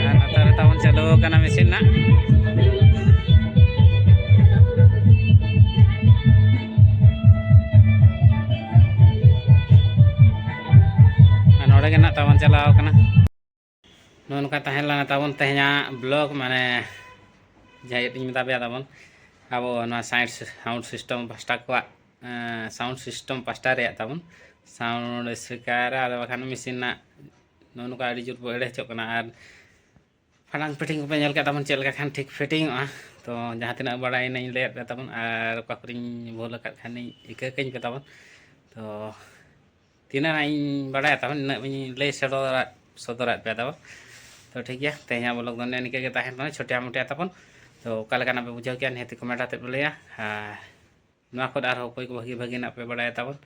ᱟᱨ ᱱᱚᱛᱮ ᱨᱮ ᱛᱟᱵᱚᱱ ᱪᱟᱹᱞᱩ ᱟᱠᱟᱱᱟ machine ᱱᱟᱜ᱾ ᱟᱨ ᱱᱚᱰᱮ ᱜᱮ ᱱᱟᱜ ᱛᱟᱵᱚᱱ ᱪᱟᱞᱟᱣ ᱠᱟᱱᱟ᱾ ᱱᱚᱜᱼᱚ ᱱᱚᱝᱠᱟ ᱛᱟᱦᱮᱸ ᱞᱮᱱᱟ ᱛᱟᱵᱚᱱ ᱛᱮᱦᱮᱧᱟᱜ vlog, ᱢᱟᱱᱮ ᱡᱟᱦᱟᱸ ᱤᱧ ᱢᱮᱛᱟ ᱯᱮᱭᱟ ᱛᱟᱵᱚᱱ ᱟᱵᱚ ᱱᱚᱣᱟ side sound system ᱯᱟᱥᱴᱟ ᱠᱚᱣᱟᱜ, ᱮᱸ, sound system ᱯᱟᱥᱴᱟ ᱨᱮᱭᱟᱜ ᱛᱟᱵᱚᱱ sound speaker ᱟᱨ ᱵᱟᱠᱷᱟᱱ machine ᱨᱮᱱᱟᱜ ᱱᱚᱜᱼᱚ ᱱᱚᱝᱠᱟ ᱟᱹᱰᱤ ᱡᱳᱨ ᱵᱚ ᱮᱲᱮ ᱦᱚᱪᱚᱜ ᱠᱟᱱᱟ᱾ ᱟᱨ ᱯᱷᱟᱰᱟᱝ ᱯᱷᱤᱴᱤᱝ ᱠᱚᱯᱮ ᱧᱮᱞ ᱠᱮᱫ ᱛᱟᱵᱚᱱ ᱪᱮᱫ ᱞᱮᱠᱟ ᱠᱷᱟᱱ ᱴᱷᱤᱠ ᱯᱷᱤᱴᱤᱝᱚᱜᱼᱟ᱾ ᱛᱚ ᱡᱟᱦᱟᱸ ᱛᱤᱱᱟᱹᱜ ᱵᱟᱲᱟᱭᱮᱱᱟᱹᱧ ᱞᱟᱹᱭᱟᱫ ᱯᱮ ᱛᱟᱵᱚᱱ, ᱟᱨ ᱚᱠᱟ ᱠᱚᱨᱮᱧ ᱵᱷᱩᱞ ᱟᱠᱟᱫ ᱠᱷᱟᱱᱤᱧ ᱤᱠᱟᱹ ᱠᱟᱹᱧ ᱯᱮ ᱛᱟᱵᱚᱱ᱾ ᱛᱚ ᱛᱤᱱᱟᱹᱜ ᱦᱟᱸᱜ ᱤᱧ ᱵᱟᱲᱟᱭᱟ ᱛᱟᱵᱚᱱ, ᱤᱱᱟᱹᱜ ᱤᱧ ᱞᱟᱹᱭ ᱥᱚᱫᱚᱨᱟᱫ, ᱥᱚᱫᱚᱨᱟᱫ ᱯᱮᱭᱟ ᱛᱟᱵᱚᱱ᱾ ᱛᱚ ᱴᱷᱤᱠ ᱜᱮᱭᱟ, ᱛᱮᱦᱮᱧᱟᱜ vlog ᱫᱚ ᱱᱤᱝᱠᱟᱹ ᱜᱮ ᱛᱟᱦᱮᱱ ᱠᱟᱱᱟ, ᱪᱷᱳᱴᱤᱭᱟ ᱢᱳᱴᱤᱭᱟ ᱛᱟᱵᱚᱱ᱾ ᱛᱚ ᱚᱠᱟ ᱞᱮᱠᱟᱱᱟᱜ ᱯᱮ ᱵᱩᱡᱷᱟᱹᱣ ᱠᱮᱜᱼᱟ, ᱱᱤᱦᱟᱹᱛ comment ᱟᱛᱮᱫ ᱯᱮ ᱞᱟᱹᱭᱟ᱾ ᱟᱨ ᱱᱚᱣᱟ ᱠᱷᱚᱱ ᱟᱨᱦᱚᱸ ᱚᱠᱚᱭ ᱠᱚ ᱵᱷᱟᱹᱜᱤ ᱵᱷᱟᱹᱜᱤᱱᱟᱜ ᱯᱮ ᱵᱟᱲᱟᱭᱟ ᱛᱟᱵᱚᱱ,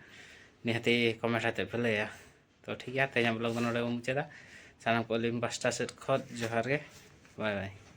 ᱱᱤᱦᱟᱹᱛ comment ᱟᱛᱮᱫ ᱯᱮ ᱞᱟᱹᱭᱟ᱾ ᱛᱚ ᱴᱷᱤᱠ ᱜᱮᱭᱟ, ᱛᱮᱦᱮᱧᱟᱜ vlog ᱫᱚ ᱱᱚᱰᱮ ᱵᱚᱱ ᱢᱩᱪᱟᱹᱫᱟ᱾ ᱥᱟᱱᱟᱢ ᱠᱚ ᱟᱹᱞᱤᱧ ᱯᱟᱥᱴᱟ ᱥᱮᱫ ᱠᱷᱚᱱ ᱡᱚᱦᱟᱨ ᱜᱮ, bye bye᱾